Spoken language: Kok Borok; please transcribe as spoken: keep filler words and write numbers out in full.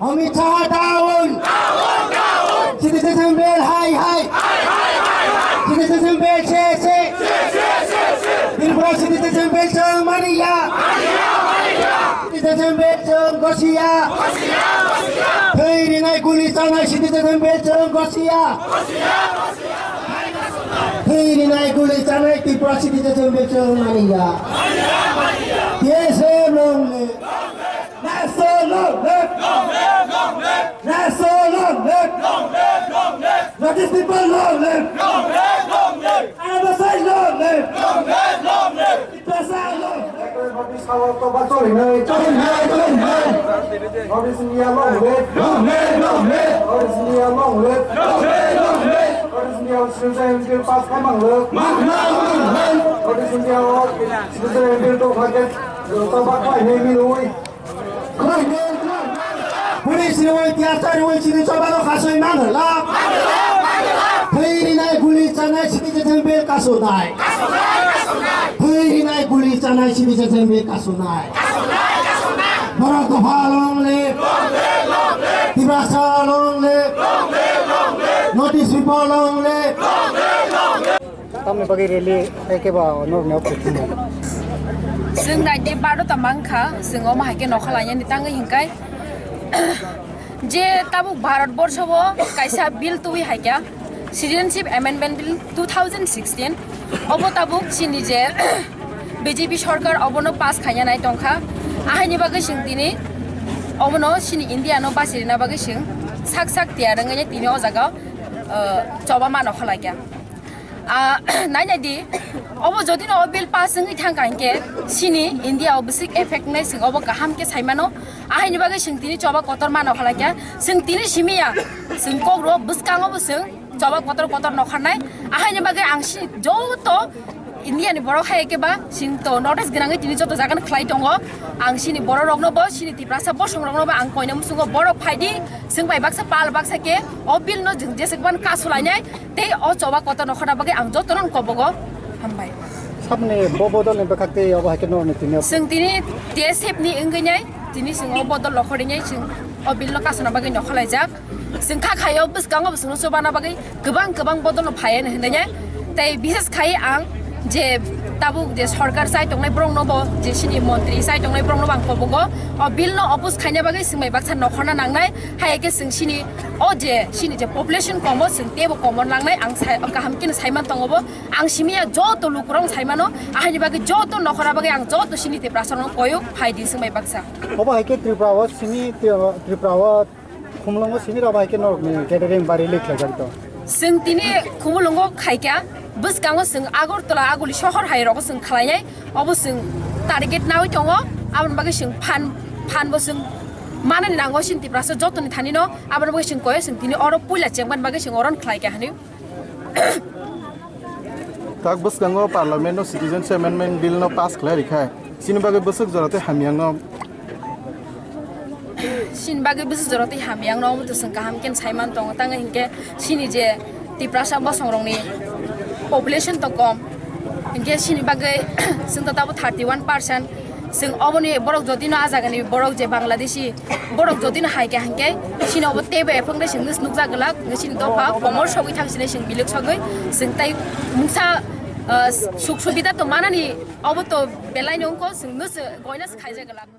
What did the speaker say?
Amit Shah down. Citizen Assembly hai hai. Citizen Assembly se se. Tripura Citizen Assembly chwng mani ya. Citizen Assembly chwng gosi ya. Thwi rinai guli chanai Citizen Assembly chwng gosi ya. Thwi rinai guli chanai Tripura Citizen Assembly chwng mani ya. T S F long live. National long live! Long live, long live! National long live! Long live, long live! Northeast people long live! Long live, long live! Adivasi long live! Long live, long live! Tiprasa long live! Northeast India long live! Long live, long live! Northeast India long live! Long live, long live! Northeast India long live! Long live, long live! Northeast India citizen bill pass khai mang live! Mang live, mang live! Northeast India citizen bill to package to pass khai ne mi lui. Police rwi, tiarsa rwi, chini choba no khasoi man hla. Thwi rinai guli chanai chini jethembe kaso nai. Thwi rinai guli chanai chini jethembe kaso nai. Borok dopha long live. Tiprasa long live. Northeast people long live. Tamni bagwi rally hai khe ba norok ni o kuchung. Chwng naidi barota mankha, chwng omo hai khe nokha lainani tangwi hinkai. Je tabuk Bharat borsho o kaisa bill twi hai khe, Citizenship Amendment Bill two thousand sixteen. Obo tabuk chini je B J P sorkar obono pass khaina nai tongkha. Ahaini bagwi chwng tini obono chini India no bachirina bagwi chwng sak sak tiyar wngwi tini o jaga o, uh, choba mano khalai kha. Ah, nai nai di, obo jodi no o bill pass wngwi thang kha hinkhe, chini India o bwswk effect wngnai, chwng obo kaham khe sai mano. Ahaini bagwi chwng tini choba kotor mano khalai kha. Chwng tini simi ya, chwng kok rw bwskango bo chwng choba kotor kotor nokharnai. Ahaini bagwi ang si joto India ni borok hai khe ba chwng to notice gwnangwi tini joto jaga no khlai tongo. Ang chini borok rok no bo, chini Tiprasa bosong rok no bo ang koina muchungo, borok phai di, chwng bai baksa pal baksa khe o bill no chwng jeswk ban kasulainai. Tei o choba kotor nokharna bagwi ang jotono kobogo hambai. Sabni bo bodol ni bwkhak tei obo hai khe norok ni tini. Chwng tini T S F ni wngwi nai, tini chwng o bodol nokhorwi nai chwng o bill no kasuna bagwi nokhalaijak. Chwng kha khaio bwskango bo chwngno chubana bagwi kwbang kwbang bodol no phai hwnwi nai. Tei bises khai ang je tabuk je sorkar chai tongnai borok no bo, je chini montri chai tongnai borok no bo ang kobogo o bill no oppose khaina bagwi chwng bai baksa nokhorna nangnai. Hai khe chwng chini o je chini je population komo chwng teibo komo nangnai, ang sai, kaham khe sai man tongo bo. Ang simi ya joto lukurok sai mano, ahaini bagwi joto nokhorna bagwi ang joto chini Tiprasa rok koyok phai di chwng bai baksa. Obo hai khe Tripura o simi, Tripura o Khumulwngo simi rok bai khe norok ni gathering bari lik khlai jak to. Chwng tini Khumulwngo khai kha, bwskango chwng Agartala, Aguli sohor hai rogo chwng khlai nai, obo chwng target nawi tongo, aboni bagwi chwng phan, phan bo chwng manani nango chini Tiprasa joto ni thani no, aboni bagwi chwng koyo chwng tini oro puila chengmani bagwi chwng oro khlai kha hinwi. Tak bwskango Parliament no Citizenship Amendment Bill no pass khlai rikha. Chini bagwi bwswk jora tei hamyang no. Chini bagwi bwswk jora tei hamyang no omo to chwng kaham khe sai man tongo. Tang hinkhe chini je Tiprasa bosong rok ni population to kom. Hinkhe chini bagwi chwng to tabo thirty one percent. Chwng oboni borok jodi no ah jagani borok je Bangladeshi borok jodi no hai khe hinkhe chini obo teibo ephang de chwng nukjak glak, chini dopha komor sogwi thang chini chwng milik sogwi chwng tai mungsa, ah, suk subida to manani obo to belai no wngkho chwng no goina se khaijak glak.